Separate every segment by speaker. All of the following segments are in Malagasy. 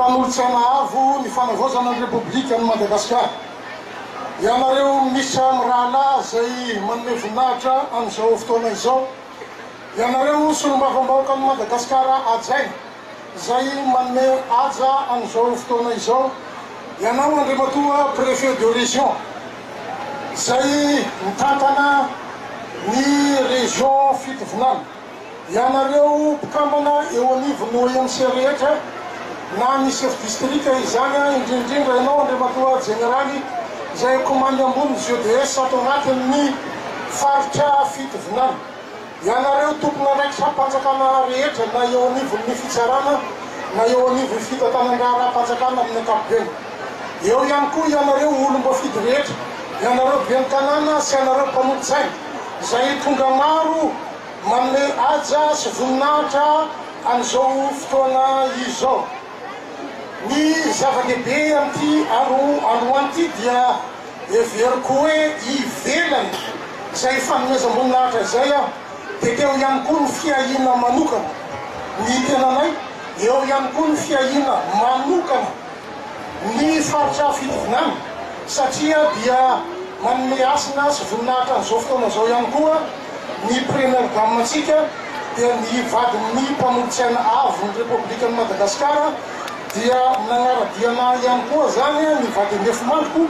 Speaker 1: Mpanolotsaina avo ny Fanavaozana ny Repoblikan'i Madagasikara, ianareo Minisitra mirahalahy izay manome voninahitra an'izao fotoana izao, ianareo Solombavambahoakan'i Madagasikara hajaina izay manome haja an'izao fotoana izao, ianao Andriamatoa Préfet de Région izay mitantana ny Région Fitovinany. Ianareo mpikambana eo anivon'ny OMC rehetra na ny sefo distrika izany, indrindrindra ianao Andriamatoa Jeneraly izay komandy ambony ny GDS ato anatin'ny faritra Fitovinany. Ianareo tompon'andraikitram-panjakana rehetra na eo anivon'ny fitsarana na eo anivon'ny fitantanan-draharaham-panjakana amin'ny ankapobeny. Eo ihany koa ianareo olom-boafidy rehetra, ianareo ben'ny tanàna sy ianareo mpanolotsaina izay tonga maro manome haja sy voninahitra an'izao fotoana izao. Ny zava-dehibe amin'ity andro androany ity dia heveriko hoe ivelany izay fanomezam-boninahitra izay aho dia teo ihany koa ny fiahiana manokana ny tenanay, eo ihany koa ny fiahiana manokana ny faritra Fitovinany satria dia manome hasina sy voninahitra an'izao fotoana izao ihany koa ny Première Dame antsika dia ny vadin'ny mpanolotsaina avo ny Repoblikan'i Madagasikara dia nagnara-dia anah ihany koa zany ny vady andefimandriko,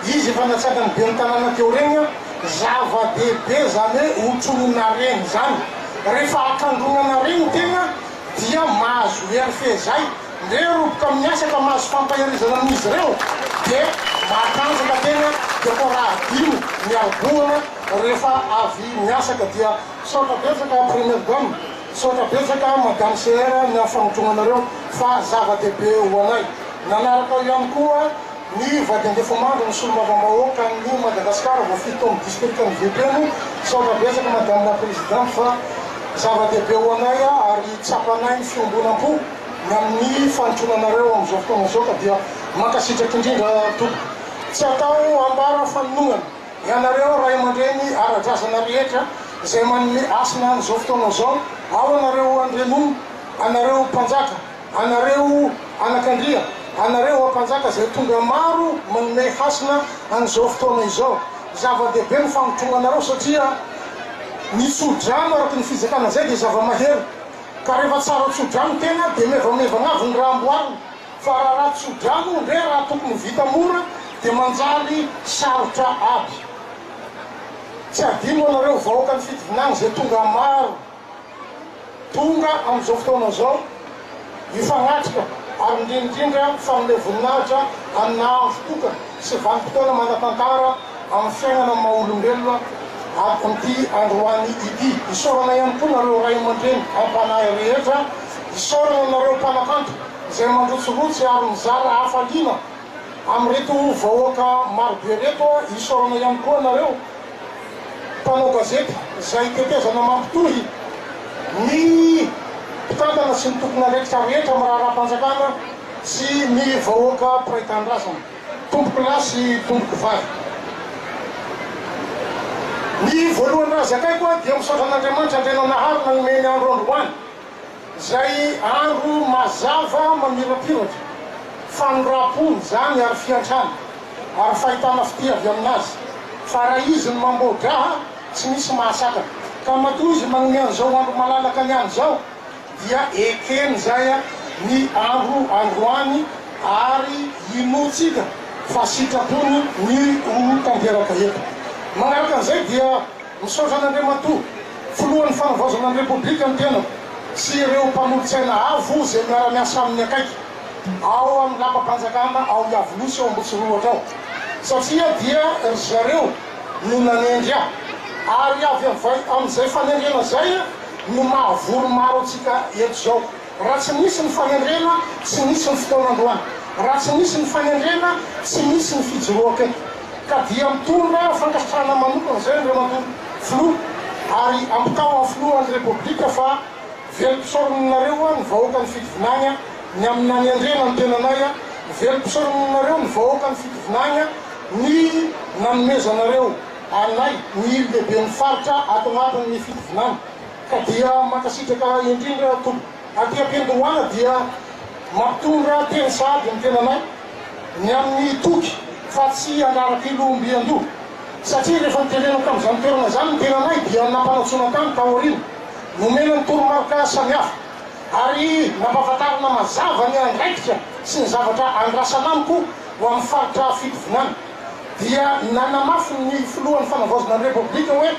Speaker 1: izy efa natsangan'ny ben'ny tanàna teo regny, zava-dehibe zany hoe hotronina regny zany, rehefa akandronana regny tegna dia mahazo hery fehizay. Ndre roboka amin'ny asa ka mahazo fampaherezana amin'izy ireo dia mahatanjaka tena dia koa raha adino ny harobohana rehefa avy miasa ka dia misaotra betsaka Première Dame, misaotra betsaka Madame CR ny amin'ny famotrognanareo fa zava-dehibe ho anay. Nanaraka ao ihany koa ny vady andefomandry ny solombavambahoakan'i Madagasikara voafidy tao amin'ny distrikan'i Vohipeno, misaotra betsaka Madame la Présidente fa zava-dehibe ho anay ary tsapanay ny fiombonam-po. Ny amin'ny fanotronanareo amin'izao fotoana izao ka dia mankasitraka indrindra tompoko. Tsy atao ambara fanononana ianareo ray aman-dreny ara-drazana rehetra izay manome hasina an'izao fotoana izao, ao anareo andrianony, anareo mpanjaka, anareo anakandria, anareo ampanjaka izay tonga maro manome hasina an'izao fotoana izao. Zava-dehibe ny fanotronanareo satria ny tso-drano araka ny fizakana izay dia zava-mahery. Ka rehefa tsara tso-drano tena dia mevamevana avy ny raha amboarina, fa raha ratsy tso-drano ndre raha tokony ho vita mora dia manjary sarotra aby. Tsy adino anareo vahoakan'i Fitovinagny izay tonga maro tonga amin'izao fotoana izao hifagnatrika ary indrindrindra mifanome voninahitra amina andro tokana sy vanim-potoana manan-tantara amin'ny fiainana maha olombelona amin'ity androany ity. Isaorana ihany koa nareo ray aman-dreny am-panahy rehetra, isaorana nareo mpanakanto izay mandrotsirotsy ary mizara hafaliana amin'ireto vahoaka marobe ireto, isaorana ihany koa nareo mpanao gazety izay tetezana mampitohy ny mpitantana sy ny tompon'andraikitra rehetra amin'ny raharaham-panjakana sy ny vahoaka mpiray tanindrazana. Tompoko lahy sy tompoko vavy. Ny voalohany raha zakaiko dia misaotra an'Andriamanitra Andriananahary nanome ny andro androany izay andro mazava mamirapiratra, famindram-pony izany ary fiantrana ary fahitana fitia avy aminazy fa raha izy no mamboa-draha tsy misy mahasakana ka matoa izy manome an'izao andro malalaka ny any izao dia ekeny izay ny andro androany ary inoantsika fa sitrapony ny ho tanteraka eto. Manaraka an'izay dia misaotra an'Andriamatoa Filohan'ny Fanavaozana ny Repoblika ny tenako sy ireo mpanolotsaina avo izay miara-miasa aminy akaiky ao amin'ny lapam-panjakana ao Iavoloha sy ao Ambohitsirohitra ao satria dia ry zareo no nanendry ahy ary avy amin'izay fanendrena izay no mahavory maro antsika eto izao. Raha tsy nisy ny fanendrena, tsy nisy ny fotoana androany. Raha tsy nisy ny fanendrena, tsy nisy ny fijoroako eto. Ka dia mitondra fankasitrahana manokana izay Andriamatoa Filoha ary ampitao amin'ny Filohan'ny Repoblika fa velom-pisaorana anareo ny vahoakan'ny Fitovinagny ny amin'ny nanendrena ny tenanay, velom-pisaorana anareo ny vahoakan'ny Fitovinagny ny nanomezanareo anay ny ilo lehiben'ny faritra ato anatin'ny Fitovinany ka dia mankasitraka indrindra tompoko. Aty am-piandohana dia Mampitondra teny sahady ny tenanay ny amin'ny toky fa tsy handrara-pilo mby an-doha. Satria rehefa noterena tamin'izany toerana izany ny tenanay dia nampanantsoina tany taoriana. Nomena ny toromarika samihafa ary nampahafantarina mazava ny andraikitra sy ny zavatra andrasana amiko ho amin'ny faritra Fitovinany. Dia nanamafy ny filohan'ny fanavaozana ny Repoblika hoe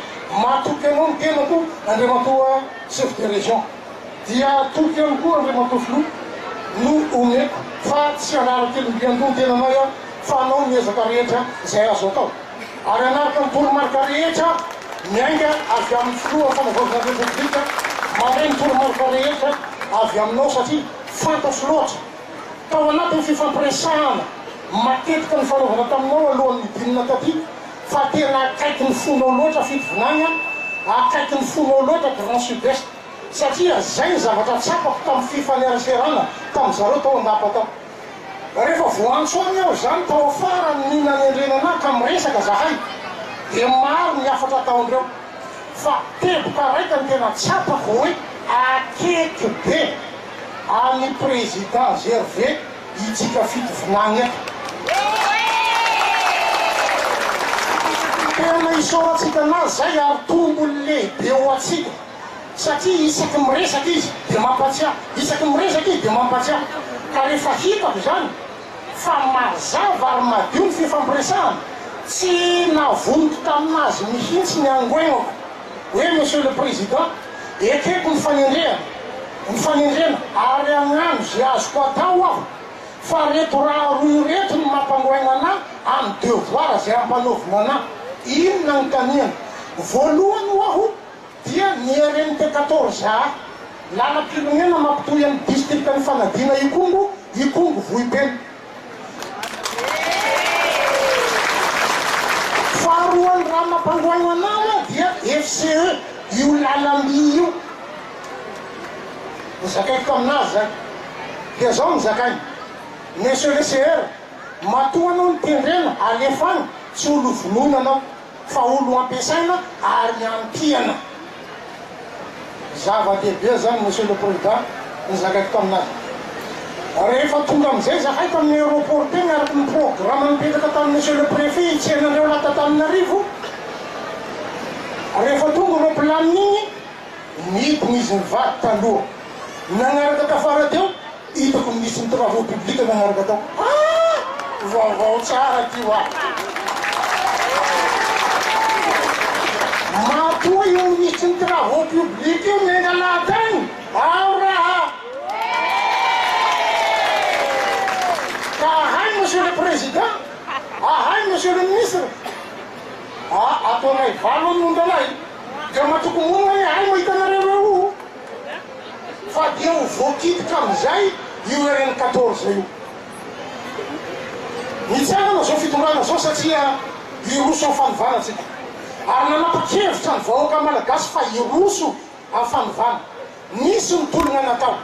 Speaker 1: matoky anao ny tenako Andriamatoa Chef de Région. Dia toky ihany koa Andriamatoa Filoha no omeko fa tsy hanara-kely mby an-doha ny tenanay aho fa hanao ny ezaka rehetra izay azo atao ary hanaraka ny toromarika rehetra miainga avy amin'ny Filohan'ny Fanavaozana ny Repoblika mandray ny toromarika rehetra avy aminao satria fantatro loatra tao anatin'ny fifampiresahana matetika nifanaovana taminao alohan'ny nidinana taty fa tena akaiky ny fonao loatra Fitovinany akaiky ny fonao loatra Grand Sud-Est. Satria zay ny zavatra tsapako tamin'ny fifaneraserana tamin'ny zareo tao an-dapa tao. Rehefa voantso any aho izany tao afara ny nanendrena anah ka miresaka zahay dia maro ny hafatra ataondreo fa teboka raika ny tena tsapako hoe akeky be an'i Président Gervais itsika Fitovinagny eto. Tena isaorantsika anazy zay ary tombony lehibe ho antsika. Satria isaky ny miresaka izy dia mampatsiahy, isaky ny miresaka izy dia mampatsiahy. Ka rehefa hitako izany fa mazava ary madio ny fifampiresahana, tsy navoniko tamin'azy mihitsy ny angoenako hoe Monsieur le Président, ekeko ny fanendrehana, ny fanendrena ary hagnano ze azoko atao aho fa reto raha roa ireto no mampangoaina anah amin'ny devoir zay ampanaovina anah. Inona anontaniana? Voalohany ho aho dia ny RNT 14 A, lalam-pirenena mampitohy an'ny distrikan'i Fanadina Ikongo, Ikongo Vohipeno. Faharoa ny raha mampangoaina anah dia FCE, io lalam-by io. Nozakaiko tamin'azy zay. Dia zao nozakainy, Monsieur le CR, matoa anao notendrena alefa any, tsy olo vonoina anao. fa olo ampiasaina ary ampiana. Zava-dehibe zany Monsieur le Président ny zakaiko taminazy. Rehefa tonga amizay zahay tamin'ny aéroport teny araky ny programme nipetraka tamin'i Monsieur le Préfet hitsena an'ireo lahy t'Antananarivo, rehefa tonga roplanina igny, nidina izy nivady taloha. Nagnaraka tafara teo, Hitako misy ny travaux publics nagnaraka tao. Ah! Vaovao tsara ty wa! Matoa io minisitry ny travaux publics io miainga lahatany, ao raha! Ka ahay monsieur le président, ahay monsieur le ministre, ah ataonay valo ny ondalahy, dia matoky mono hoe ahay mahita anareo eo. Fa dia ho voakitika amin'izay io RN 14 io. Nitsangana izao fitondrana izao satria hiroso amin'ny fanovana tsika. Ary nanapa-kevitra ny vahoaka malagasy fa hiroso amin'ny fanovana. Nisy ny tolona natao.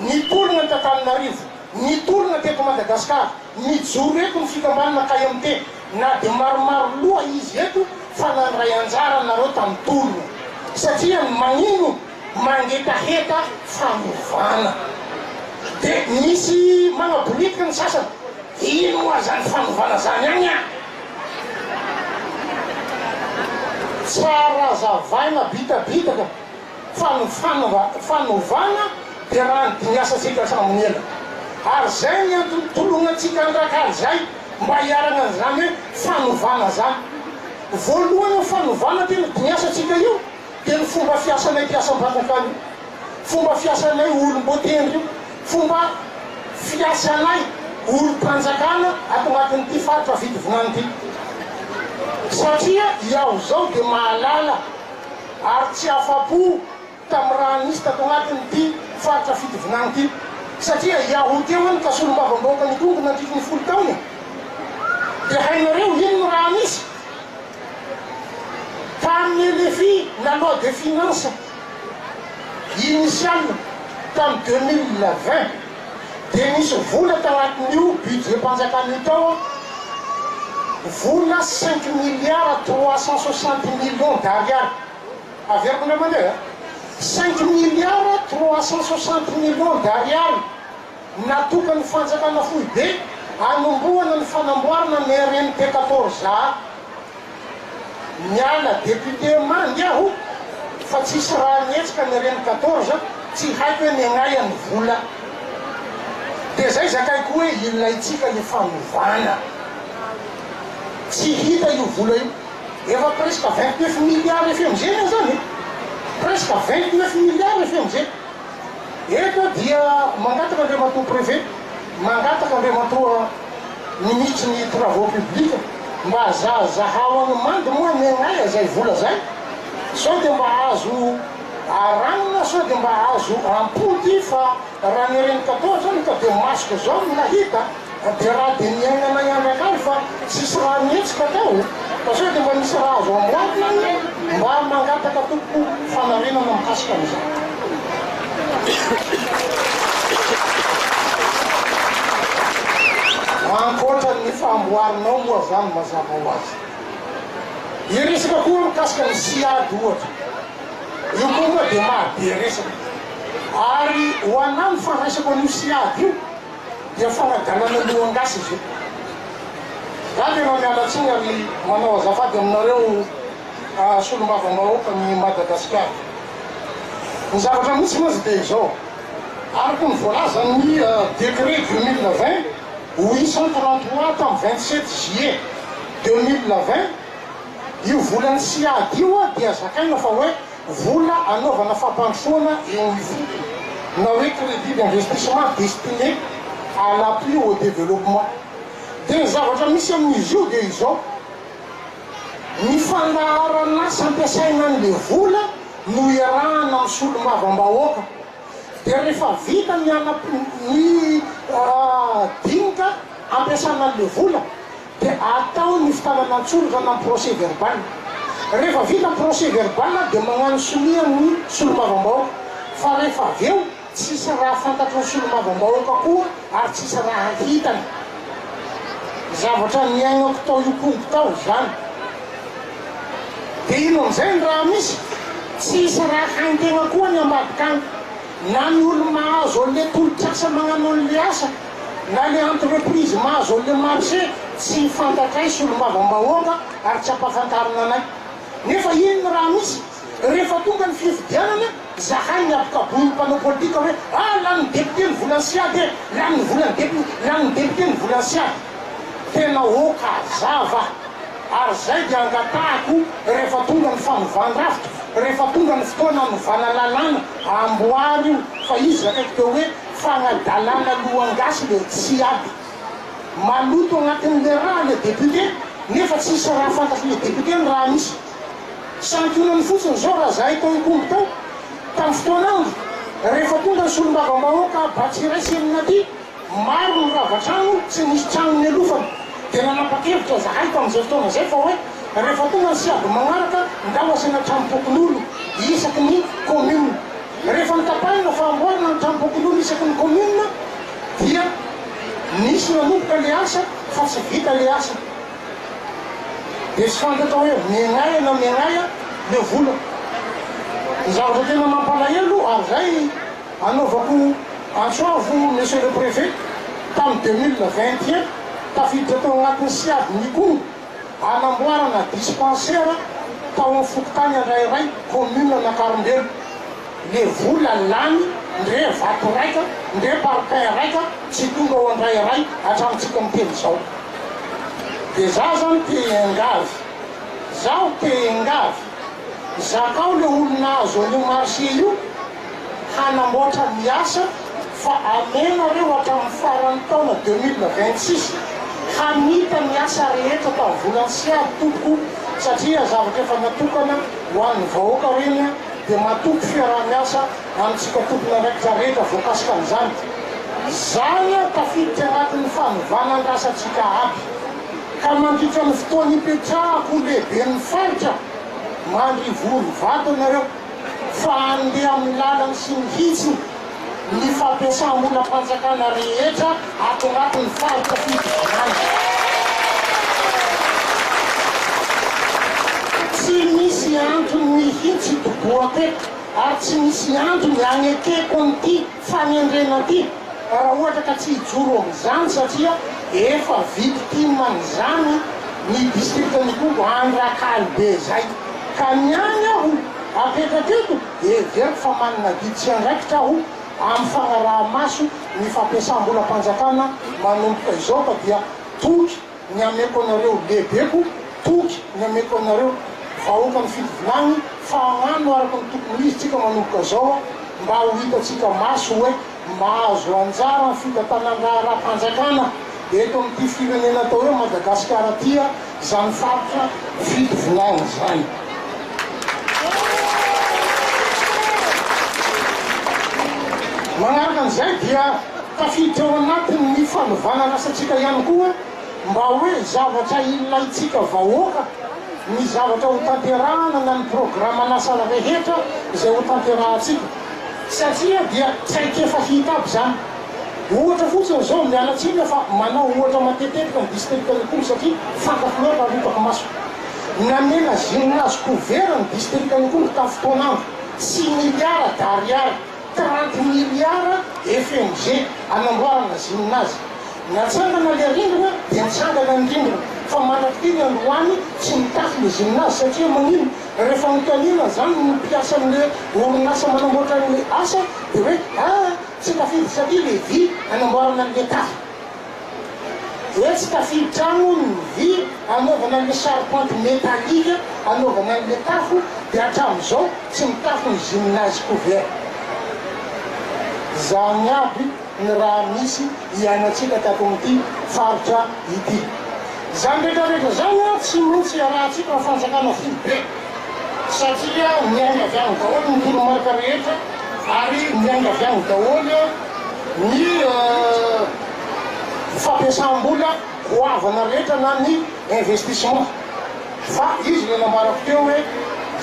Speaker 1: Nitolona ny t'Antananarivo. Nitolona teto Madagasikara. Mijoro eto ny fikambanana KMT. Na dia maromaro loha izy eto fa nandray anjara nareo tamin'ny tolona. Satria magnino? Mangetaheta fanovana. De misy magnabolitiky ny sasany, ino moa zany fanovana zany agny an? Tsara azavaina bitabitaka fa ny fanovana dia raha ny diniasantsika hatramin'ny ela. Ary zay ny antony tolognantsika andrakaly zay mba hiaragna an'izany hoe fanovana zany. Voalohany io fanovana tena diniasantsika io. Dia ny fomba fiasanay mpiasam-panjakana io, fomba fiasanay olom-boatendry io, fomba fiasanay olom-panjakana ato anatin'ity faritra Fitovinany ity. Satria iaho izao dia mahalala ary tsy afa-po tamin'ny raha nisy tato anatin'ity faritra Fitovinany ity. Satria iaho teo iny ka solombavambahoaka nikongo nandritry ny folo taona. Dia hainareo ino ny raha nisy? Tamin'ny LFI na loi de finance initiale tamin'ny 2020 dia nisy vola tanatin'io budget-mpanjakana io tao, vola cinq milliards 360 millions d'ariary. Averiko indray mandeha, cinq milliards 360 millions d'ariary. natokan'ny fanjakana foibe hanombohana ny fanamboarana ny RNT 14 A. Miala député mandy aho fa tsisy raha nihetsika ny reny 14 tsy haiko hoe nengaia ny vola. Dia zay zakaiko hoe ilaintsika le fanovana. Tsy hita io vola io. Efa presque 29 milliards FMG anie zany e! Presque 29 milliards FMG. Eto aho dia mangataka Andriamatoa Préfet, mangataka Andriamatoa Minisitry ny Travaux Publics mba zahazahao any Mando moa ny anay izay vola zay sao dia mba azo aranina sao dia mba azo ampody fa raha ny reny 14 zany ka dia masoko zao no nahita dia raha dia niainanay andrakary fa tsisy raha nihetsika tao fa sao dia mba misy raha azo amboarina any mba mangataka tompoko fanarenana mikasika an'izany. Ankoatra ny famboarinao moa zany mazava ho azy. Hiresaka koa mikasika ny SIAD ohatra. Io koa moa dia maha be resaka. Ary ho anah ny fandraisako an'io SIAD io dia fanadalana lohan-gasy izy io. Za tena miala tsiny ary manao azafady aminareo solombavambahoakan'i Madagasikara. Ny zavatra misy mantsy dia izao, araka ny voalazan'ny décret 2020 833 tamin'ny 27 juillet 2020, io volan'ny SIAD io dia zakaina fa hoe vola anaovana fampandrosoana eo ifotony na hoe crédit d'investissement destiné à l'appui au développement. Dia ny zavatra misy amin'izy io dia izao, Ny fandaharan'asa ampiasaina an'le vola no iarahana amin'ny solombavambahoaka. Dia rehefa vita ny ny dinika ampiasana an'le vola dia atao ny fitanana an-tsoratra na ny procès verbal. Rehefa vita ny procès verbal dia magnano sonia ny solombavambahoaka. Fa rehefa avy eo Tsisy raha fantatry ny solombavambahoaka koa ary tsisy raha hitany. Zavatra niaignako tao Ikongo tao izany. Dia ino amin'izay ny raha misy? Tsisy raha hain-tegna koa ny ambadika agny. Na ny olo mahazo an'le tolotr'asa magnano an'le asa, na le entreprise mahazo an'le marché tsy fantatray solombavambahoaka ary tsy ampafantarina anay. Nefa ino ny raha misy? Rehefa tonga ny fifidianana, Zahay ny ampikabohin'ny mpanao politika hoe ah lanin'ny député ny volan'ny siady e, lanin'ny volan'ny député, lanin'ny député ny volan'ny siady. Tena ok hazava. Ary zay dia angatahako rehefa tonga ny fanovan-drafitra, rehefa tonga ny fotoana hanovana lalàna, amboary io fa izy zakaiko teo hoe fagnadalana lohan-gasy le siady. Maloto agnatin'le raha le député nefa tsisy raha fantatry le député ny raha misy. Santionany fotsiny izao raha zahay tao Ikongo tao, tamin'ny fotoan'andro, rehefa tonga ny solombavambahoaka Batsirai sy Eminati, maro ny rava trano, tsy nisy trano nialofana. Dia nanapa-kevitra zahay tamin'izay fotoana izay fa hoe rehefa tonga ny siady magnaraka, ndao asiana tranom-pokonolona isaky ny commune. Rehefa notapahina fa amboarina ny tranom-pokonolona isaky ny commune dia nisy nanomboka le asa fa tsy vita le asa. Dia tsy fantatra hoe miaingaia na miaingaia le vola. Ny zavatra tena mampalahelo ary zay anaovako antso avo Monsieur le Préfet, tamin'ny 2021 tafiditra tao agnatin'ny SIAD Nikongo hanamboarana dispensaire tao amin'ny fokontany Andrairay commune Anakarimbelo. Le vola lany ndre vato raika ndre parpaing raika tsy tonga ao Andrairay hatramintsika miteny izao. De za zany te hiangavy, zaho te hiangavy, zakao le olona azo an'io marché io hanamboatra ny asa fa amenareo hatramin'ny faran'ny taona 2026 hamita ny asa rehetra tamin'ny volan'ny siady tompoko satria zavatra efa natokana ho an'ny vahoaka reny dia matoky fiaraha-miasa amintsika tompon'andraikitra rehetra voakasika an'izany. Zany an tafiditra anatin'ny fanovana ny rasantsika aby. Ka mandritra ny fotoana ipetrahako ho lehiben'ny faritra, mandrivory vato nareo fa handeha amin'ny lalany sy ny hitsiny ny fampiasam-bolam-panjakana rehetra ato anatin'ny faritra Fitovinany. Tsy misy antony mihitsy hidobohako eto ary tsy misy antony hanekeko an'ity fanendrena ity. raha ohatra ka tsy hijoro amin'izany satria efa victime an'izany ny distrikan'Ikongo Andrakalibe izay. Ka ny any aho apetraka eto dia heveriko fa manana adidy sy andraikitra aho amin'ny fanaraha-maso ny fampiasam-bolam-panjakana manomboka izao ka dia toky ny ameko anareo lehibeko, toky ny ameko anareo vahoakan'i Fitovinagny fa hagnano araka ny tokony ho izy tsika manomboka izao mba ho hitantsika maso hoe mahazo anjara ny fitantanan-draharaham-panjakana eto amin'ity firenena atao hoe Madagasikara ity izany faritra Fitovinagny izany. Manaraka an'izay dia tafiditra ao anatin'ny fanovana ny asantsika ihany koa mba hoe zavatra ilaintsika vahoaka ny zavatra ho tanterahana na ny programan'asa rehetra izay ho tanterahantsika satria dia traikefa hita aby izany. Ohatra fotsiny izao, miala tsiny fa manao ohatra matetetika ny distrikan'Ikongo satria fantatro loatra ary hitako maso. Namela gymnase couvert ny distrikan'Ikongo tamin'ny fotoan'andro, six milliards d'ariary, 30 milliards FMG anamboarana gymnase. Natsangana le rindrina dia nitsangana ny rindrina fa mandrak'ity ny androany tsy mitafy le gymnase satria manino? Rehefa anontaniana zany ny mpiasan'le orinasa manamboatra an'le asa dia hoe ah tsy tafiditra aty le vy anamboarana an'le tafo. Hoe tsy tafiditra any hono ny vy anaovana an'le charpente métallique anaovana an'le tafo dia hatramin'izao tsy mitafo ny gymnase couvert. Zany aby ny raha misy iainantsika tato amin'ity faritra ity. Izany rehetra rehetra izany tsy maintsy iarahantsika amin'ny fanjakana foibe satria miainga avy any daholo ny toromarika rehetra ary miainga avy any daholo ny fampiasam-bola goavana rehetra na ny investissement. Fa izy ilay nambarako teo hoe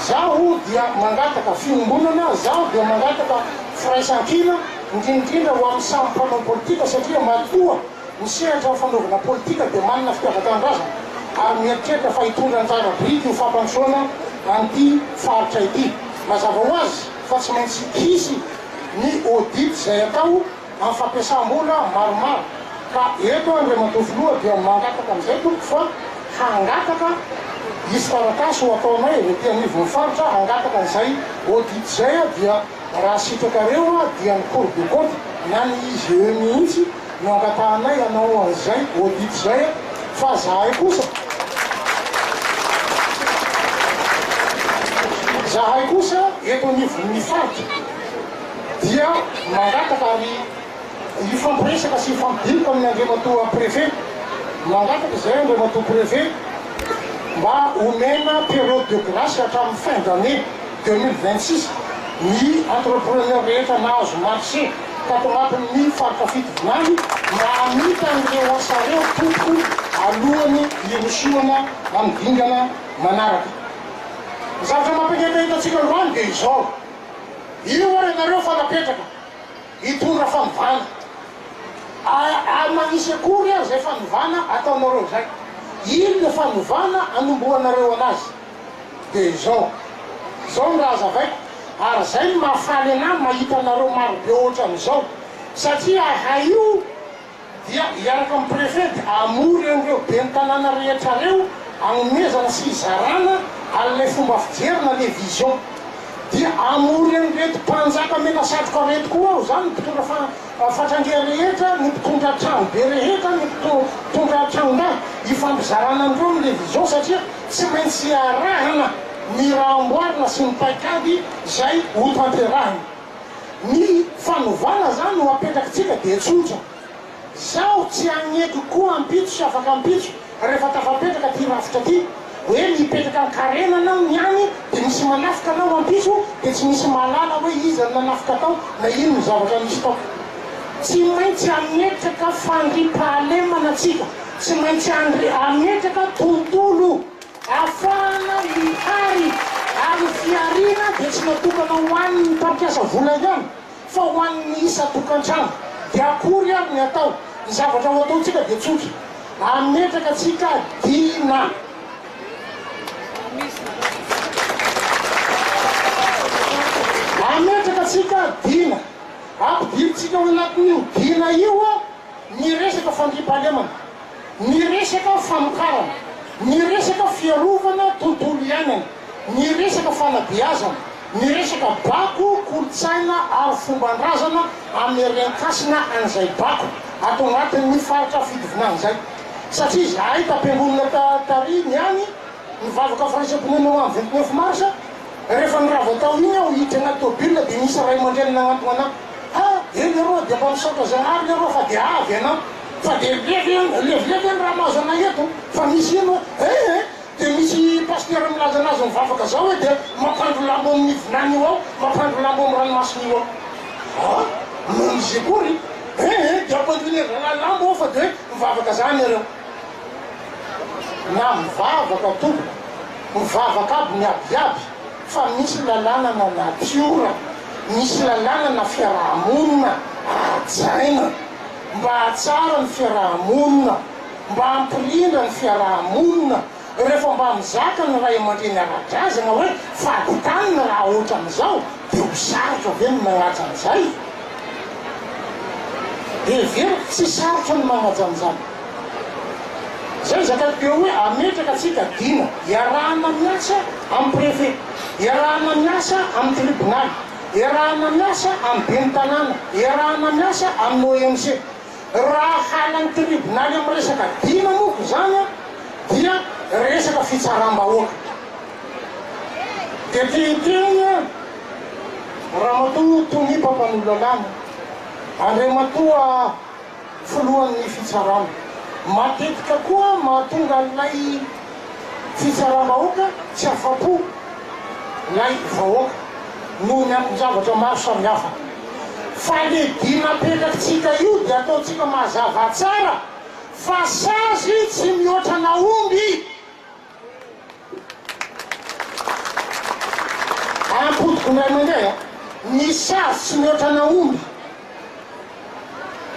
Speaker 1: zaho dia mangataka fiombonana, zaho dia mangataka firaisankina, indrindrindra ho amin'ny samy mpanao politika satria matoa ny sehatra amin'ny fanaovana politika dia manana fitiavan-tanindrazana ary mieritreritra fa hitondra anjara biriky ho fampandrosoana an'ity faritra ity. Mazava ho azy fa tsy maintsy hisy ny audit izay atao amin'ny fampiasam-bola maromaro ka eto Andriamatoa Filoha dia mangataka amin'izay tompoko fa hangataka hisy taratasy ho ataonay avy aty anivon'ny faritra hangataka an'izay audit izay dia raha sitrakareo dia ny cour de compte na ny IGE mihitsy no angatahanay hanao an'izay audit izay fa zahay kosa zahay kosa eto anivon'ny faritra dia mangataka ary hifampiresaka sy hifampidinika amin'ny Andriamatoa Préfet, mangataka izay Andriamatoa Préfet mba omena période de grâce hatramin'ny fin d'année 2026 ny entrepreneur rehetra nahazo marché tato anatin'ny faritra Fitovinany mba hamita an'ireo asa ireo tompoko alohan'ny hirosoana amin'ny dingana manaraka. Ny zavatra mampihetaheta antsika androany dia izao. Io ary ianareo fa napetraka hitondra fanovana. A manisy akory ary izay fanovana ataonareo izay. Inona fanovana anombohanareo anazy? Dia izao. Izao no raha azavaiko. Ary izay no mahafaly anah mahita anareo marobe ohatran'izao. Satria ahay io. Dia hiaraka amin'ny Préfet dia hamory an'ireo ben'ny tanàna rehetra ireo hanomezana sy hizarana an'ilay fomba fijery na le vision. Dia hamory an'ireto mpanjaka mena satroka ireto koa aho izany, ny mpitondra fatrangeha rehetra, ny mpitondra tranobe rehetra, ny mpitondra tranon-dahy, hifampizarana an'ireo ny le vision satria tsy maintsy iarahana ny raha amboarina sy ny paikady izay hotanterahina. Ny fanovana zany no apetrakitsika dia tsotra. Zaho tsy hagneky koa ampitso sy afaka ampitso rehefa tafapetraka ty rafitra ty hoe mipetraka ankarena anao niany de misy manafika anao ampitso de tsy misy mahalala hoe iza no nanafika tao na ino ny zavatra nisy tao. Tsy maintsy hametraka fandriampahalemana tsika, tsy maintsy hametraka tontolo. Afahana mihary ary ny fihariana dia tsy natokana ho an'ny mpampiasa vola ihany fa ho an'ny isan-tokantrano. Dia akory ary ny atao? Ny zavatra ho ataontsika dia tsotra, hametraka antsika dina. Hametraka antsika dina. Ampidirintsika ao anatin'io dina io ny resaka fandriampahalemana, ny resaka famokarana, ny resaka fiarovana tontolo iainana, ny resaka fanabeazana, ny resaka bako, kolontsaina ary fomban-drazana amerenkasina an'izay bako ato anatin'ny faritra Fitovinany izay. Satria izahay tam-piangonana tary niany nivavaka firaisam-pinoana ho an'ny 29 mars, Rehefa nirava tao iny aho hiditra anaty tôbila dia nisy ray aman-dreny nagnantona anah, Ha! Eny leroa dia mba misaotra Zagnahary leroa fa dia avy ianao fa dia levy levilevy eny raha mahazo anay eto fa misy ino hoe eh eh dia misy pasitera milaza anazy mivavaka zao hoe dia mampandro lambo amin'ny vinany io ao mampandro lambo amin'ny ranomasina io ao ha! Mamonjy akory eh eh dia ampandroinay zalahy lambo ao fa dia hoe mivavaka zany iareo. Na mivavaka tompoko, mivavaka aby ny abiaby fa misy lalàna na natiora, misy lalàna na fiaraha-monina hajaina mba hahatsara ny fiaraha-monina, mba hampirindra ny fiaraha-monina, rehefa mba mizaka ny ray aman-dreny ara-drazana hoe fady tany ny raha ohatran'izao dia ho sarotra ve ny magnaja an'izay? Heveriko tsy sarotra ny magnaja an'izany. Zay zakaiko teo hoe ametraka tsika dina iarahana miasa am préfet, iarahana miasa am tribonaly, iarahana miasa am ben'ny tanàna, iarahana miasa amin'ny OMC. Raha halan'ny tribonaly am resaka dina moko zany an dia resaka fitsaram-bahoaka. Dia te hiteny an Ramatoa Tonia mpampanoa lalàna, Andriamatoa filohan'ny fitsarana. Matetika koa mahatonga an'ilay fitsaram-bahoaka tsy afa-po ilay vahoaka noho ny anton-javatra maro samihafa. Fa le dina apetrakitsika io dia ataontsika mazava tsara fa sazy tsy mihoatra nahomby. Ampodiko indray mandeha, ny sazy tsy mihoatra nahomby.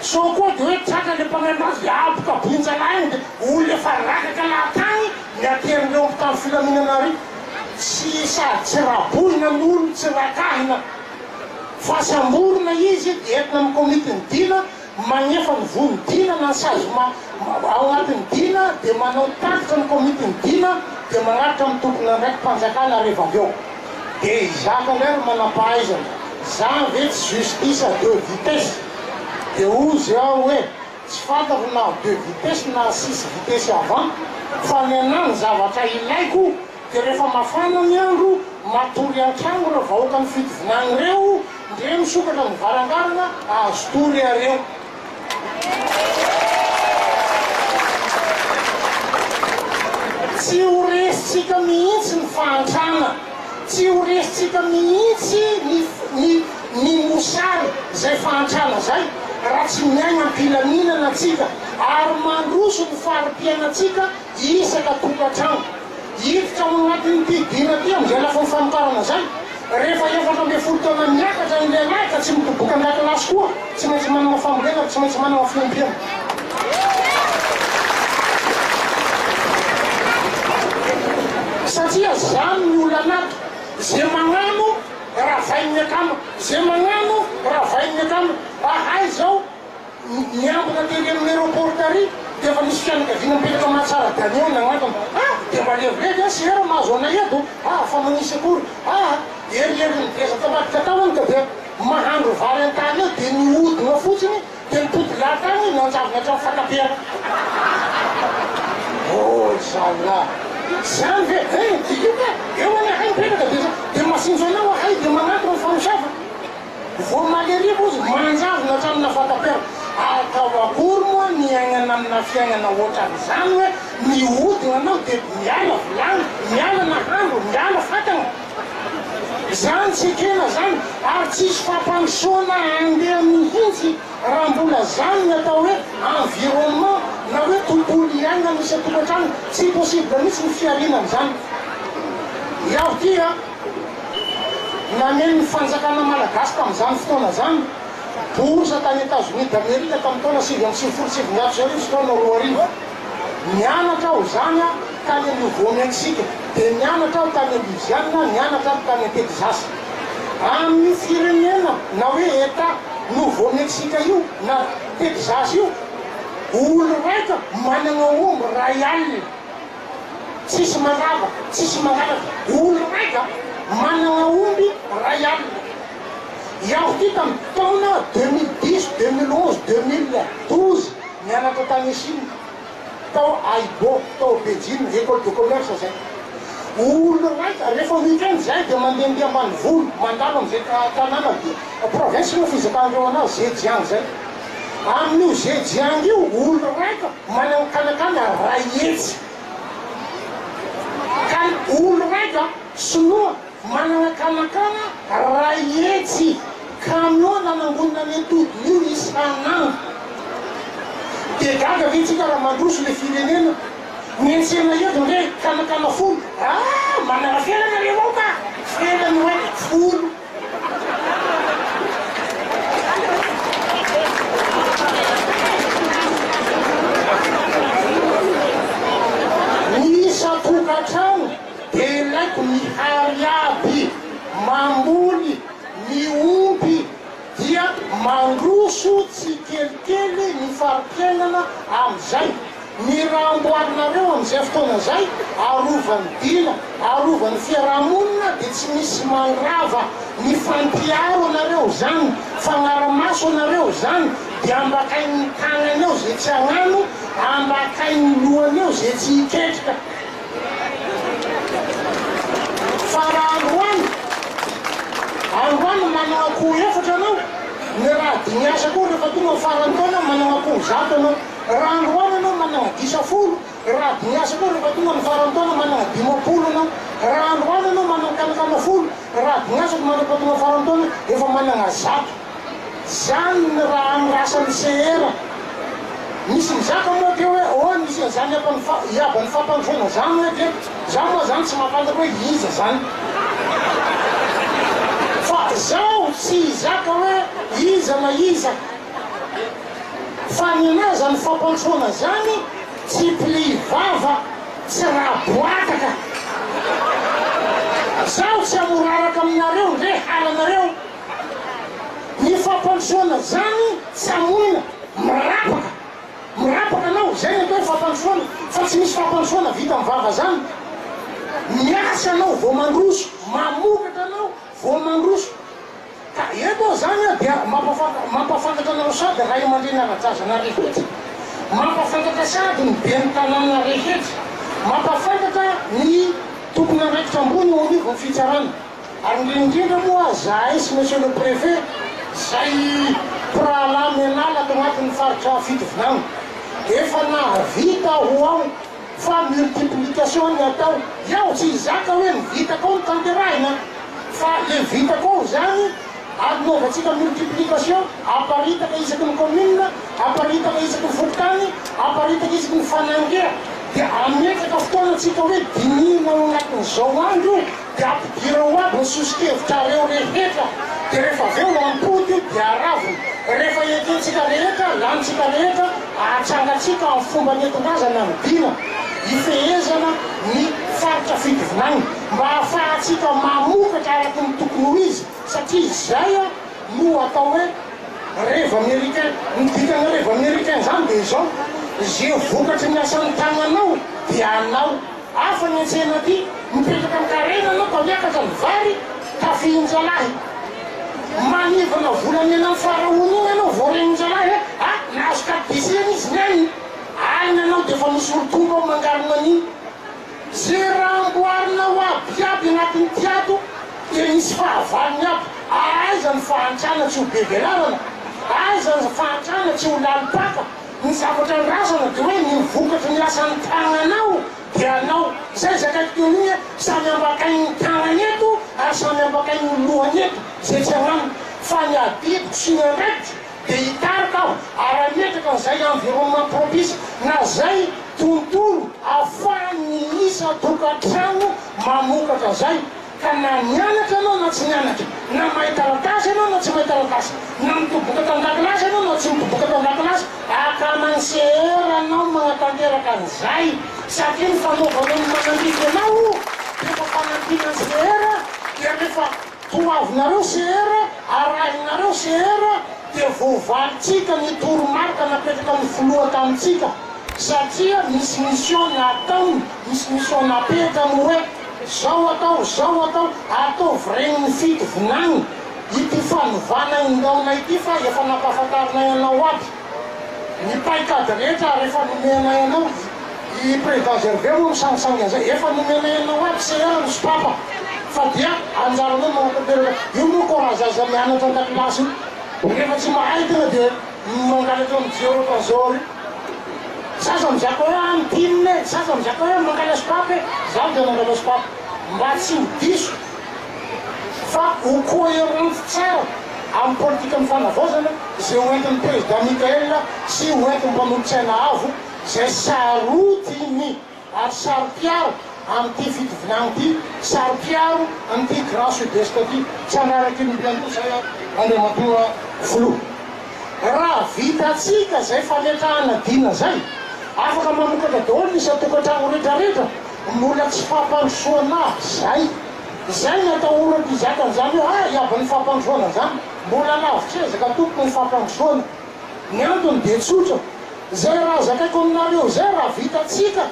Speaker 1: Sao koa dia hoe tratra le mpagnano ratsy dia abokaboin-jalahy agny dia olona efa rakaka lahatany ny aterin'ireo mpitandro filaminana ary tsy sady tsy rabohina ny olona tsy rakahina fa samborina izy dia entina amin'ny komitin'ny dina magnefa ny vono dina na ny sazy ma ao anatin'ny dina dia manao tatitra ny komitin'ny dina dia magnatitra amin'ny tompon'andraiki-panjakana rehefa avy eo. Dia hizaka indray ry manampahaizana, zany ve tsy justice à deux vitesses? Dia hozy aho hoe, tsy fantako na deux vitesses na six vitesses avant, fa ny anah ny zavatra ilaiko dia rehefa mafana ny andro, matory an-tragno ireo vahoakan'ny Fitovinagny ireo, ndre misokatra ny varangarana, azo tory iareo. Tsy ho resintsika mihitsy ny fahantrana, tsy ho resintsika mihitsy ny ny ny mosary izay fahantrana izay raha tsy miaina am-pilaminana tsika ary mandroso ny fari-piainantsika isaka tokantrano. Hiditra ao anatin'ity dina ity amin'izay lafiny famokarana izay. Rehefa 14 taona miakatra ny lehilahy ka tsy midoboka an-dakilasy koa, tsy maintsy manana fambolena ary tsy maintsy manana fiompiana. Satria zany ny olana ato, ze magnano ravain'ny akama, ze magnano ravain'ny akama. Ahay zao. Niambina tery amin'ny aéroport tary dia efa nisy fianakaviana mipetraka Mahatsara Daniel nagnantona ah dia mba levilevy ah sera mahazo anay eto ah fa manisy akory ah herihery nivesatra ambadika tao any ka dia mahandro vary an-tany eo dia nihodina fotsiny dia nipody lahy tany nanjavona hatramin'ny fakam-piara oh zalahy zany ve eh dia io ka eo anie ahay mipetraka dia dia masinjo anao ahay dia manantona ny fanosava Voamaly ery moa izy, manjavona hatramin'ny nafatapera. Atao akory moa ny hiainana amina fiainana ohatran'izany hoe mihodina anao dia miala vilany, miala nahandro, miala fatana. Izany tsy ekena izany ary tsisy fampandrosoana handeha mihitsy raha mbola izany ny atao hoe environnement na hoe tontolo iainana isan-tokantrano. Tsy possible mihitsy ny fihariana an'izany. Iaho ity a! Nameno ny fanjakana malagasy tamin'izany fotoana izany bourse tany Etazonia d'Amerika tamin'ny taona 1999 sy taona 2000. Nianatra aho izany tany Nouveau Mexique, dia nianatra aho tany Louisiane, nianatra aho tany Texas. Amin'ny firenena na hoe Etat. Nouveau Mexique io na Texas io, olo raika managna omby ray alina. Tsisy mandrava, tsisy mangalatra. Olo raika managna omby ray alina. Iaho ty tam taona 2010, 2011, 2012 nianatra tany Chine, tao Aibo, tao Beijing, école de commerce zay. Olo raika, rehefa week-end zahay dia mandehandeha ambanivolo, mandalo amizay tanàna dia province moa fizakandreo anazy, Zhejiang zay. Amin'io Zhejiang io, olo raika manana kanakana 100. Ka olo raika sinoa manana kanakana 100 camion nanangonina ny atodiny io isan'andro. Dia gaga ve tsika raha mandroso le firenena? Ny antsena eto ndre kanakana folo. Ah! Manana felana nareo ao ka! Felany hoe folo. Ny isan-tokantrano dia ilaiko mihary aby, mamboly, miompy dia mandroso tsikelikely ny fari-piainana amin'izay. Ny raha amboarinareo amin'izay fotoana izay, arovan'ny dina, arovan'ny fiaraha-monina dia tsy misy mandrava, mifampiaro anareo izany, fagnara-maso anareo izany, dia ambakain'ny tagnany eo izay tsy hagnano, ambakain'ny lohany eo izay tsy hiketrika. Fa raha androany, androany manao akoho efatra anao, ny raha dimy asa koa rehefa tonga ny faran'ny taona manao akoho zato anao. Raha androany ianao manana gisa folo, raha diniasa koa rehefa tonga ny faran'ny taona manana 50 ianao. Raha androany ianao manana kanakana folo, raha diniasa koa mandrapa tonga faran'ny taona efa manana zato. Zany ny raha andrasan'ny CR. Misy mizaka moa teo hoe oh nisy an'izany iaban'ny fampandrosoana zany hoe ve? Za moa zany tsy mahafantatra hoe iza zany. Fa zaho tsy hizaka hoe iza na iza. Fa nenah zany fampandrosoana zany tsy pli vava tsy raha boataka. Zaho tsy hamoraraka aminareo ndre halanareo. Ny fampandrosoana zany tsy amoina, mirapaka, mirapaka anao, zay ny atao hoe fampandrosoana, fa tsy misy fampandrosoana vita am vava zany. Miasa anao vao mandroso, mamokatra anao vao mandroso. Ka eto aho zany aho dia mampahafantatra anareo sady ray aman-dreny ara-drazana rehetra, mampahafantatra sady ny ben'ny tanàna rehetra, mampahafantatra ny tompon'andraikitra ambony eo anivon'ny fitsarana, ary indrindra indrindra moa zahay sy Monsieur le Préfet zay mpirahalahy mianala ato anatin'ny faritra Fitovinany. Efa nahavita ho aho fa multiplication ny atao. Iaho tsy hizaka hoe ny vitako ao no tanterahina fa le vitako ao zany anaovantsika multiplication, aparitaka isaky ny commune, aparitaka isaky ny fokontany, aparitaka isaky ny fanangia dia ametraka fotoana tsika hoe dinihina ao anatin'izao andro io dia ampidiro ao aby ny sosokevitrareo rehetra dia rehefa avy eo ampody io dia aravona rehefa ekentsika rehetra lanintsika rehetra atsangantsika amin'ny fomba nentin-drazana ny dina ifehezana ny faritra Fitovinany mba ahafahantsika mamokatra araky ny tokony ho izy satria izay no atao hoe rêve américain. Ny dikan'ny rêve américain izany dia izao, ze vokatry ny asan'ny tagnanao dia anao. Hafa ny an-tsena aty, mipetraka an-karena anao ka miakatra ny vary, tafihin-jalahy. Manivana volamena amin'ny farahona iny ianao vao renin-jalahy hoe ah, nahazo carte d'essai anie izy niany. Alina anao dia efa misy olo tonga ao mangalina an'iny. Ze raha amboarinao aby aby anatin'ity ato dia misy fahavalony aby. Aiza ny fahantrana tsy ho be velarana? Aiza ny fahantrana tsy ho lalim-paka? Ny zavatra andrasana dia hoe ny vokatry ny asan'ny tagnanao dia anao. Zay zakaiko teo iny hoe samy ambakain'ny tagnany eto ary samy ambakain'ny lohany eto zay tsy agnaminy. Fa ny adidiko sy ny andraikitro dia hitarika aho ary hametraka an'izay environnement propice na zay tontolo afahan'ny isan-tokantrano mamokatra zay. Ka na nianatra ianao na tsy nianatra, na mahay taratasy ianao na tsy mahay taratasy, na mitoboka tan-dakilasy ianao na tsy mitoboka tan-dakilasy, akaman'ny CR anao manatanteraka an'izay, satria ny fanaovanao ny manandrify anao dia efa fanampiana ny CR, dia rehefa toavinareo CR, arahinareo CR, dia voavalintsika ny toromarika napetraka ny filoha tamintsika satria misy mission nataony, misy mission napetrany hoe zao atao, zao atao, ataovy regnin'ny fito vinagny ity fanovana indaona ity fa efa nampahafantarinay anao aby ny paikady rehetra ary efa nomenay anao, i Président Gervais moa misangisangy an'izay, efa nomenay anao aby CR ny sopapa fa dia anjaranao ny manatanteraka, io moa koa raha zaza mianatra an-dakilasy io rehefa tsy mahay tonga dia mangalatra mijery ohatran'izao ary zaza mizaka hoe ah mipinina e, zaza mizaka hoe mangala sopapa e, zaho dia mangala sopapa mba tsy ho diso fa ho coherente tsara amin'ny politikan'ny fanavaozana izay ho entin'ny Président Mickaël sy ho entin'ny mpanolotsaina avo izay sarotiny ary saro-piaro amin'ity Fitovinany ity, saro-piaro amin'ity Grand Sud-Est ity. Tsy hanaraka iny mpiandoha izay aho, Andriamatoa Filoha. Raha vitantsika izay fametrahana dina izay, afaka mamokatra daholo ny isan-tokantrano rehetrarehetra, mbola tsy fampandrosoana aby izay. Izay ny atahorako hizaka an'izany hoe ah, iaban'ny fampandrosoana izany. Mbola lavitr'ezaka tompoko ny fampandrosoana. Ny antony dia tsotra, Izay raha zakaiko aminareo izay raha vitantsika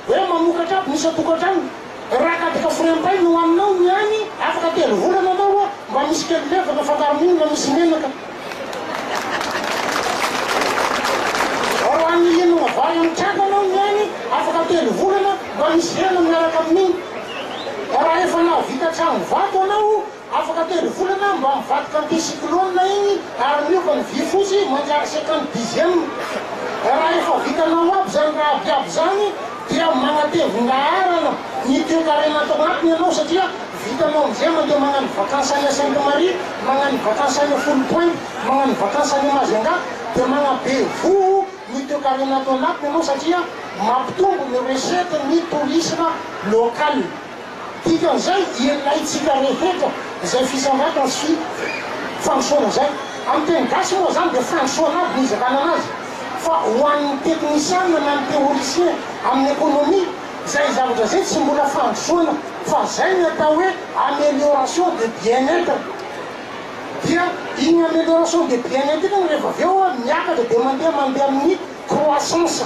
Speaker 1: hoe mamokatra aby ny isan-tokantrano, raha kapoka frempay no haninao ny any afaka telo volana anao hoa mba misy kely levona fangaro minona misy menaka. Raha mihinana vary amin'ny traka anao ny any afaka telo volana mba misy hena miaraka amin'iny. Raha efa nahavita trano vato anao Afaka telo volana mba mivadika an'ity cyclone iny ary miova ny vy fotsy manjary 50 dixième. Raha efa vitanao aby zany raha aby aby zany dia manatevin-daharana ny toekarena ato anatiny ianao satria vitanao amizay mandeha magnano vacances any Sainte Marie, magnano vacances any Foulpointe, magnano vacances any Majunga dia magnabe voho ny toekarena ato anatiny ianao satria mampitombo ny recette ny tourisme local. Dikan'izay, ilaintsika rehetra izay fisandratana sy fandrosoana izay. Amin'ny teny gasy moa izany dia fandrosoana aby ny hizakana anazy. Fa ho an'ny teknisiana na ny théoricien amin'ny économie, izay zavatra izay tsy mbola fandrosoana fa izay ny atao hoe amélioration de bien-être. Dia iny amélioration de bien-être iny rehefa avy eo miakatra dia mandeha mandeha amin'ny croissance.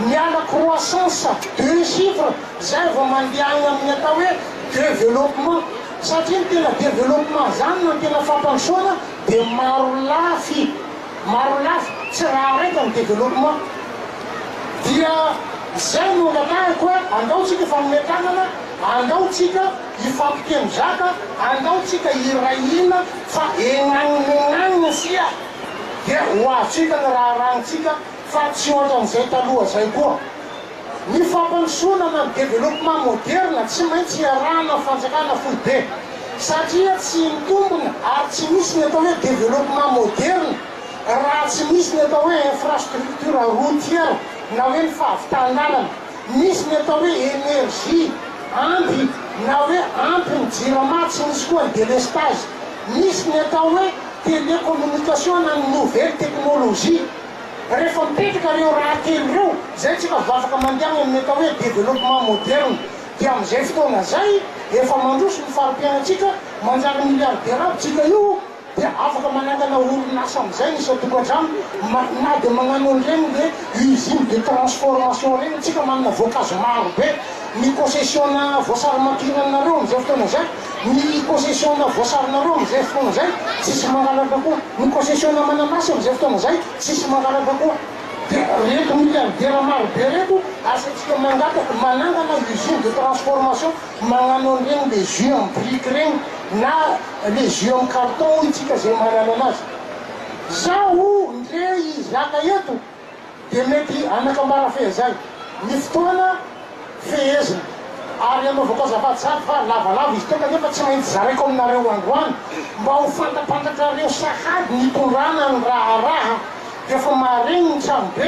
Speaker 1: Miala croissance deux chiffres zay vao mandeha agny amin'ny atao hoe developpement satria ny tena developpement zany na ny tena fampandrosoana dia maro lafy, maro lafy, tsy raha raika ny developpement. Dia zay no angatahiko hoe andao tsika hifanome tanana, andao tsika hifampiteny zaka, andao tsika hiray hina fa egnagnegnagny sia dia ho azontsika ny raharahantsika fa tsy ohatran'izay taloha zay koa. Ny fampandrosoana na ny développement moderne tsy maintsy iarahana amin'ny fanjakana foibe satria tsy mitombina ary tsy misy ny atao hoe développement moderne raha tsy misy ny atao hoe infrastructure routière na hoe ny fahavitan-dalana, misy ny atao hoe énergie ampy na hoe ampy ny jirama tsy misy koa ny délestage, misy ny atao hoe télécommunication na ny nouvelle technologie. Rehefa mipetraka ireo raha telo ireo, izay tsika vao afaka mandeha any amin'ny atao hoe développement moderne. Dia amin'izay fotoana izay, efa mandroso ny fari-piainantsika, manjary milliardaire aby tsika io, dia afaka manangana orinasa amin'izay ny isan-tokantrano, na dia magnano an'ireny le usine de transformation ireny tsika, manana voankazo maro be. Ny concession-na voasary makirana-nareo amin'izay fotoana izay, ny concession-na voasarinareo amin'izay fotoana izay, tsisy mangalatra koa. Ny concession-na mananasy amin'izay fotoana izay, tsisy mangalatra koa. Dia reto milliardaires maro be reto, asaintsika mangataka, manangana usine de transformation, magnano an'ireny le jus en brique ireny, na le jus en carton hoy tsika izay mahalala anazy. Zaho ndre hizaka eto. dia mety hanakambara fehezay ny fotoana fehezina ary hanaovako azafady sady fa lavalava izy teo kanefa tsy maintsy zaraiko aminareo androany mba ho fantapantatrareo sahady ny hitondrana ny raharaha dia efa maregny ny tranobe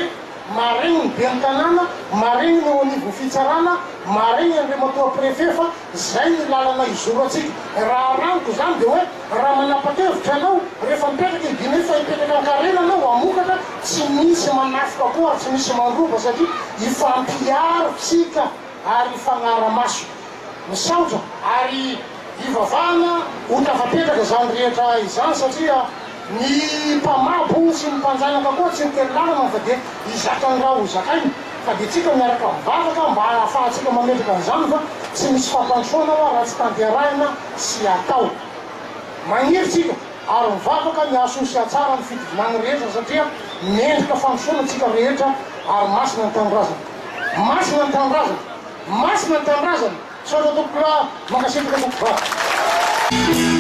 Speaker 1: maregny ny ben'ny tanàna maregny ny eo anivon'ny fitsarana maregny andriamatoa préfet fa zay ny lalana hizoro antsika raha raniko zany dia hoe Raha manapa-kevitra ianao, rehefa mipetraka i Guinée fa hipetraka an-karena ianao, hamokatra, tsy misy manafika koa ary tsy misy mandroba satria hifampiaro tsika ary hifagnara-maso. Misaotra ary hivavahana ho tafapetraka izany rehetra izany satria. Ny mpamabo sy ny mpanjanaka koa tsy niteny lalana fa dia hizaka ny raha ho zakainy fa dia tsika miaraka mivavaka mba ahafahantsika mametraka an'izany fa tsy misy fampandrosoana hoa raha tsy tanterahina sy atao. Magniry tsika ary mivavaka ny hahasoa sy hahatsara ny fitovinany rehetra satria mendrika fandrosoana tsika rehetra ary masina ny tanindrazana. Masina ny tanindrazana! Masina ny tanindrazana! Misaotra tompoko lahy, mankasitraka tompoko vavy.